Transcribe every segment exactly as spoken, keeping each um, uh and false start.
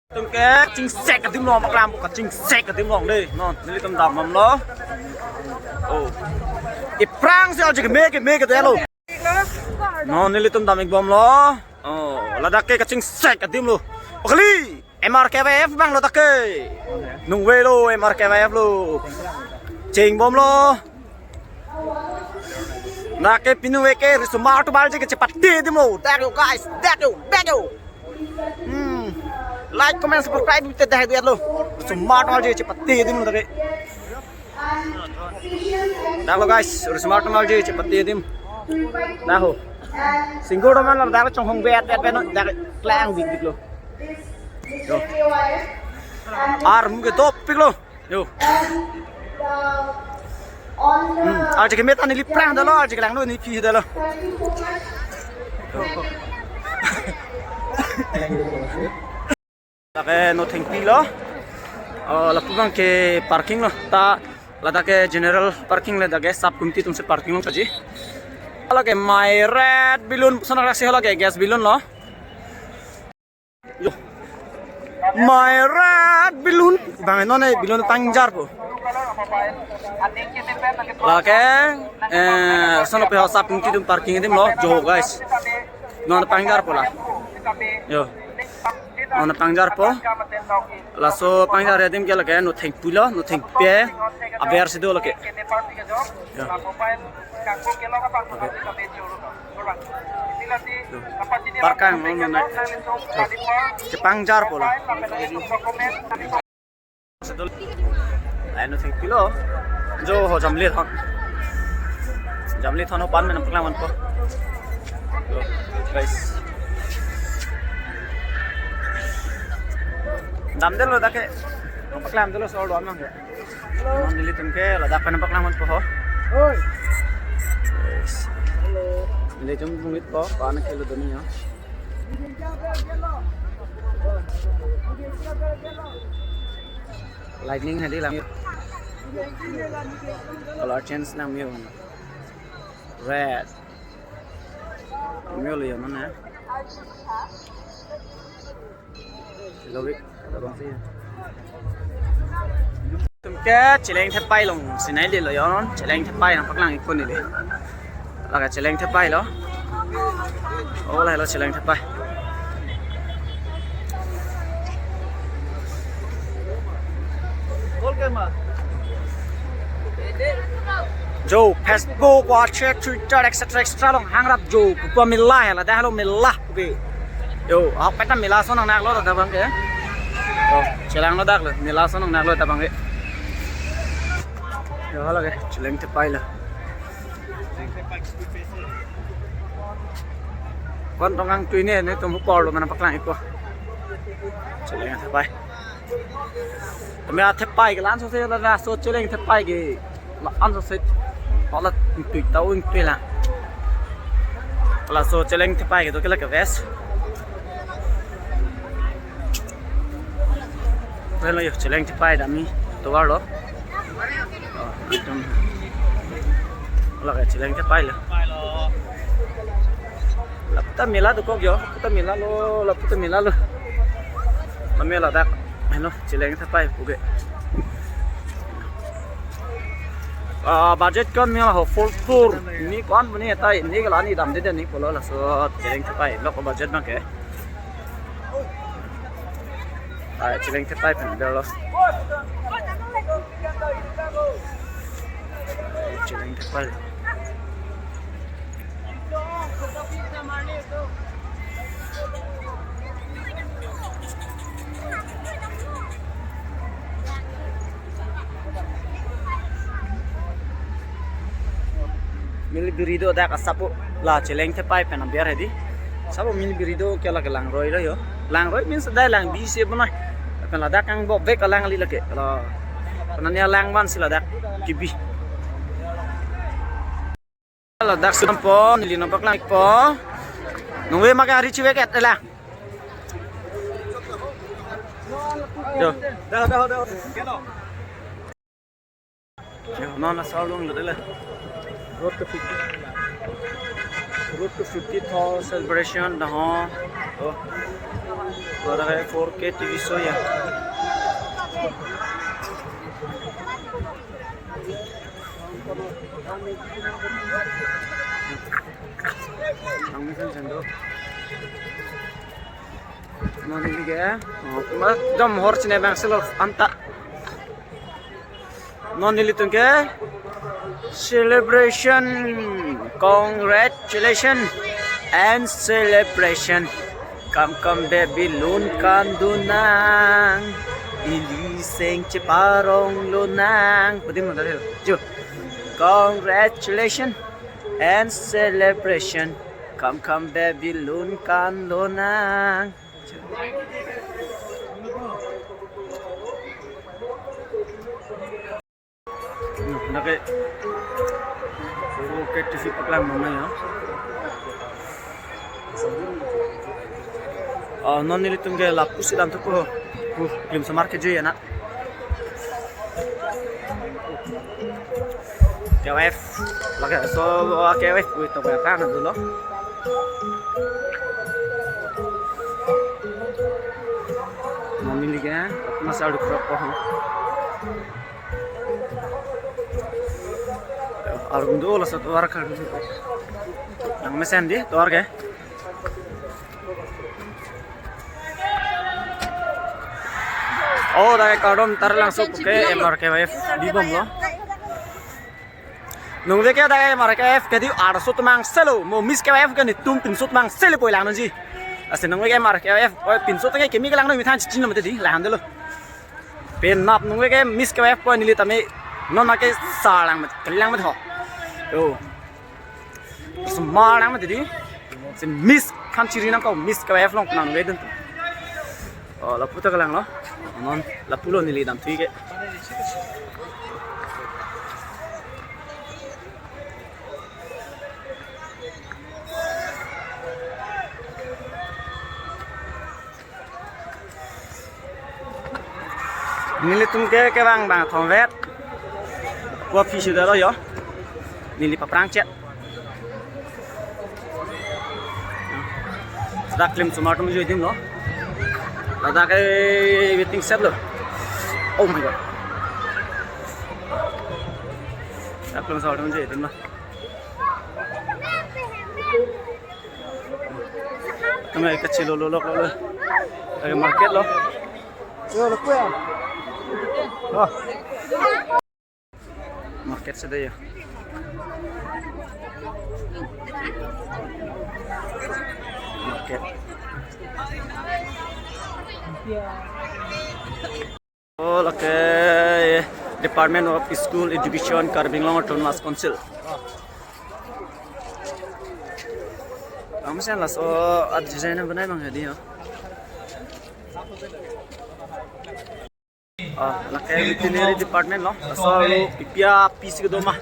Tum ke chingsek adim long, paklang pu kachingsek adim long dei. Non, nelitum dam bomlo. Oh. Iphrang si arje keme keme ke dei lo. Non, nelitum dam ik bomlo. Oh, ladak ke kachingsek adim lo. O kali, M R K Y F abang lo dak ke. Nungve lo M R K Y F lo. Cheng bomlo. Dak ke pinu veke risomar atum arje kechepate adim lo. Dak yo guys, dak yo, dak yo. Hmm. Like, comment, subscribe te dak dei lo. Risomar atum arje kechepate adim lo dak ke. Dak lo guys, risomar atum arje kechepate adim. Dak ho. Singgur teman lo dak chonghong bet bet bet lo, dak klang bik bik lo. Yo. Armu ke dopik lo. Yo. Hmm, arje keme ta neli phrang dei lo, arje kelang lo neli phi dei lo. Dak ke Nothengpi lo. Oh, lapu abang ke parking lo. Ta ladak ke general parking le, dak ke sub committee atum si parking lo kaji. Lake Myrat Balloon, sonak si lake gas balloon lo. Yo. Myrat Balloon. Bang non e balloon pangjarpo. Lake, eh, sono pe sub committee atum parking adim lo, jo guys. Non pangjarpo la. Yo. Non pangjarpo. Laso pangjar adim ke lake Nothengpi lo, Nothengpi aber si do lake. Yo. Okay. Parkang lo non. Kepangjarpo la. Lain Nothengpi lo. Jo ho Jamlet thon. Jamlet thon ho pan me nangpaklang ponpo. Yo, guys. Damdetlo dak ke. Nangpaklang damdetlo so do amang ke. Nelitum ke ladak pen nangpaklang ponpo ho. Oi. Yes. Nelitum bungit po, pan ke lo doni ya. Lightning hadi lang. Color change nang mio. Red. Mio lo ya mana? Lobi, ada bang sih. Tum ke Cheleng Thepai along si nai dei lo yon, Cheleng Thepai nangpaklang ik ko neli. Lake Cheleng Thepai lo. Oh, lahelo Cheleng Thepai. Jo, Facebook, WhatsApp, Twitter, et cetera, et cetera along hangrap jo, pupa mela hela, dak lo mela. Oke. Yo, ahok pen ta mela ason nangnaklo dak abang ke. Yo, chelanglo dak lo, mela ason nangnaklo dak abang ke. Yo, hala ke, Cheleng Thepai lo. Kon tong kangtui ne, netum hupor lo mana paklang ik ko. Cheleng Thepai. Tame athepai ke la-an so se la, laso Cheleng Thepai ke la-an so se. Hala ingtui ta ingtui la. Laso Cheleng Thepai ke do ke la ke west. Well, yo, Cheleng Thepai dam ni tovar lo. Oh, ekdom. Lake Cheleng Thepai lo. Lapu ta mela dokok yo, lapu ta mela lo, lapu ta mela lo. Mela dak, heno, Cheleng Thepai puke. Ah, budget kon mela ho, four floor. Ni kon muni eta, ni kala ni damde dei ni pulo laso Cheleng Thepai lo ko budget abang ke. Ah, Cheleng Thepai pen berlo. Cheleng Thepai. Mili biri do dak asapo la Cheleng Thepai pen aber hedi. Sapo mili biri do ke la ke langroi lo yo. Langroi means dai lang bi se bonai. Pen ladak kang bo bek alang li lake. La. Penanya lang man si ladak kibi. Ladak sudam po, neli nangpaklang ik po. Nungve ma ke hari chive ke et la. Yo. Dah, dah, dah. Yo, non la salung lo dele. Road to fifty. Road to fifty tho celebration dah ho. Oh. Ladak ke four K T V show ya. Ang minsan sendo. Non neli ke, oh, ma, dom hor chine bang selo anta. Non nelitum ke celebration, congratulation and celebration. Come, come, baby, lun kan dunang. Ili seng cheparong lunang. Pwede mo dali. Jo. Congratulation and celebration. Come, come, baby, lun kan lunang. Hmm, lake four K T V paklang mama ya. Oh, non nelitum ke lapusi dam thupo. Uh, film somar ke jui ya na. K O F. Lake so, oh, K O F pu to ba kan dulu. Non neli ke, masal duk rok ko. Argundu laso tovar kan. Nang mesen di tovar ke. Oh, dak ke kardom tar langso ke M R K F di bomlo. Nungve ke dak M R K F ke di arso tumang selo, mo Miss K F ke netum pinso tumang selo poi lang nangji. Lasi nungve ke M R K F, oi pinso tangke kemi kelang nang mithan chichin lo mate di, lang delo. Penap nungve ke Miss K F poi neli tame non ma ke sa lang mat, kelang mat ho. Yo. Semar lang mat di. Si Miss kan chiri nangkok Miss K F along nang nungve dun. Oh, lapu ta kelang lo. Non lapu lo neli dam thui ke. Nelitum ke kevang bang thomvet. Ko phi sudah lo yo. Neli paprang chet. Ladak film somar atum jui adim lo. Ladak ke waiting shed lo. Oh my God. Ladak film somar atum jui adim lo. Tama kachilo lo lo lo. Lake market lo. Yo, lo kuya. Oh. Market sudah ya. Market. Oh, lake Department of School Education, Karbi Anglong Autonomous Council. Ang mesen laso ad design na banai bang hadi ya. Ah, lake veterinary department lo. Laso lo pipia pisi kedo ma.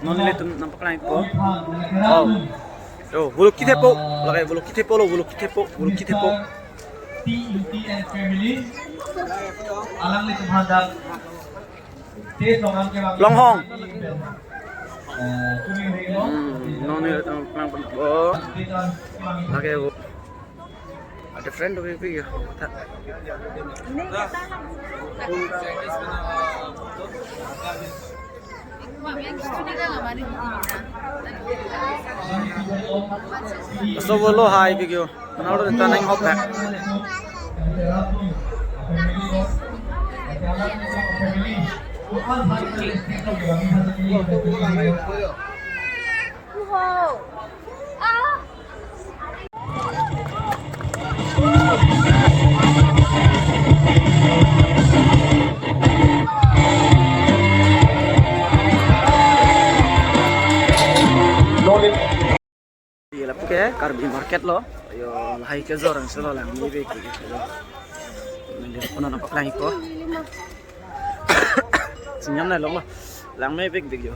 Non nelitum nangpaklang po. Oh. Yo, bulu kithepo. Lake bulu kithepo lo, bulu kithepo, bulu kithepo. T U T and family. Alangli kemhadak. Longhong. Hmm, non nelitum nangpaklang po. Lake bo. Ada friend dong itu ya. Laso bolo hai video. Mana udah taneng hop ya. Wow. Ah. Iya, lapu ke Karbi market lo. Yo, lahai kejor ang selo lang ni bek gitu. Nang dia pun anak paklang iko. Senyum na long lo. Lang me bek bek yo.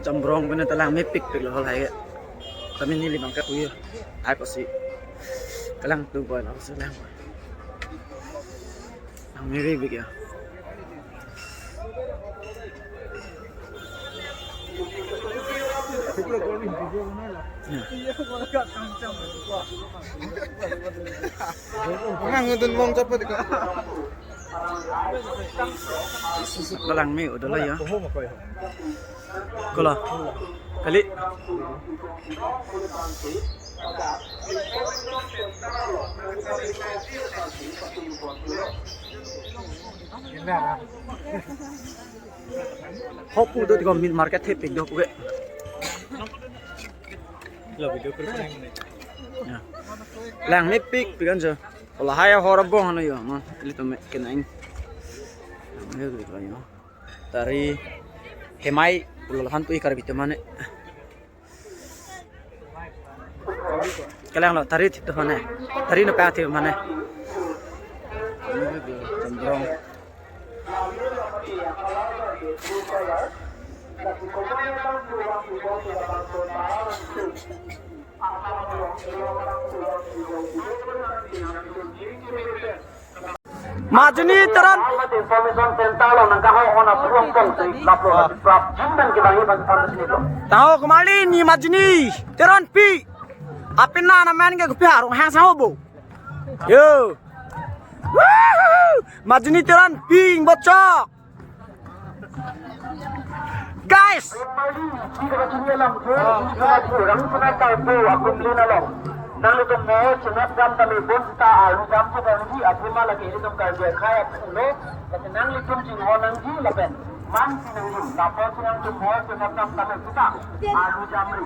Jambrong pene ta lang mepik pik lo hol hai. Tame neli bang ke kuyo. Hai kosi. Kelang tu boy lo si lang. Lang mepik pik ya. Nang nudun mong chapa dika. Kalang me udah lah ya. Kala. Kali. Hopu do tiga meat market thepik do puke. Lo video call ko nang ne. Ya. Lang mepik pikan jo. Ola haya hor abong ano yo, man. Ilitum me kenain. Lang me gitu yo. Tari hemai ulo han tu ikar bitu mane. Kalang lo, tari thip tu mane. Tari no pa thip mane. Jomdrong. Majuni Teron. Information center lo nang kaho ona puang pong si lap lo lap jim dan kita hi bang information itu. Tahu kembali ni Majuni Teronpi. Apin na naman ke kupi harung hang sa hobo. Yo. Woohoo! Majuni Teronpi bocok. Guys! Nanglitum mo chenap jam kami bun ta alu jam ke dangji aphuma lagi ilitum Karbi akhai aphulo, lagi nanglitum chinghon nangji lapen man si nangji, lapen si nanglitum mo chenap jam kami kita alu jam ri.